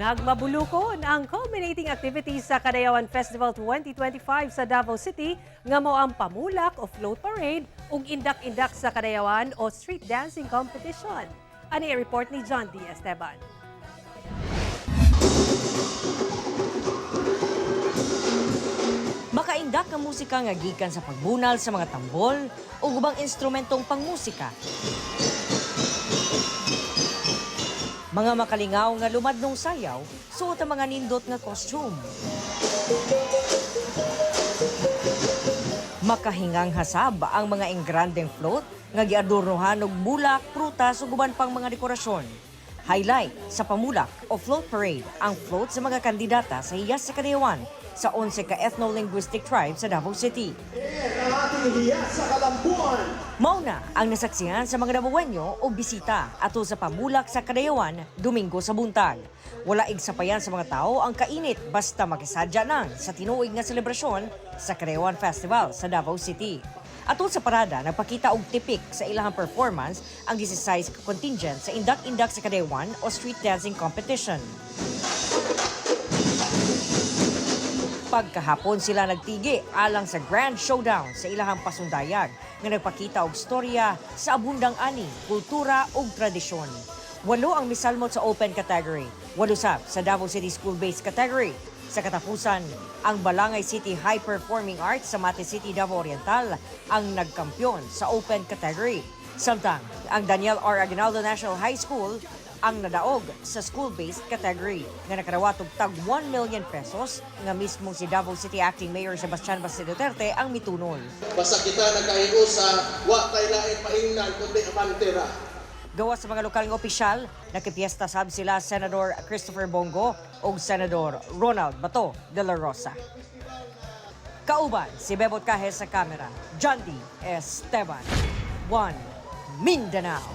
Nagmabulukon ang culminating activities sa Kadayawan Festival 2025 sa Davao City nga mao ang pamulak o float parade ug indak-indak sa Kadayawan o street dancing competition. Ani report ni John D. Esteban. Makaindak ang musika nga gikan sa pagbunal sa mga tambol o ubang instrumentong pangmusika. Mga makalingaw nga lumadnong sayaw, suot ang mga nindot nga costume. Makahingang hasab ang mga engrandeng float nga giadornohan og bulak, prutas ug uban pang mga dekorasyon. Highlight sa pamulak o float parade ang float sa mga kandidata sa hiyas sa Kadayawan sa 11 ka ethno-linguistic tribe sa Davao City. Ang ating hiyas sa kalambuan. Mauna ang nasaksihan sa mga Davaoenyo o bisita ato sa pamulak sa Kadayawan Domingo sa buntag. Wala igsapayan sa mga tao ang kainit basta makisadya nang sa tinuig nga selebrasyon sa Kadayawan Festival sa Davao City. Atol sa parada, nagpakita og tipik sa ilahang performance ang 16 ka contingent sa Indak-Indak sa Kadayawan o Street Dancing Competition. Pagkahapon sila nagtigi alang sa Grand Showdown sa ilahang pasundayag nga nagpakita og storya sa abundang ani, kultura ug tradisyon. Walo ang misalmot sa open category, walo sab sa Davao City School-based category. Sa katapusan, ang Balangay City High Performing Arts sa Mate City, Davao Oriental ang nagkampiyon sa open category. Samtang, ang Daniel R. Aguinaldo National High School ang nadaog sa school-based category nga nakarawat og tag 1 million pesos nga mismo si Davao City Acting Mayor Sebastian Basti Duterte ang mitunol. Basta kita nagkahiusa, wa tay lain paingnan kundi abante ra. Gawa sa mga lokal nga opisyal, nakipiesta sab sila Senador Christopher Bongo ug Senador Ronald Bato de la Rosa. Kauban si Bebot Cajes sa kamera, John D. Esteban. 1 Mindanao.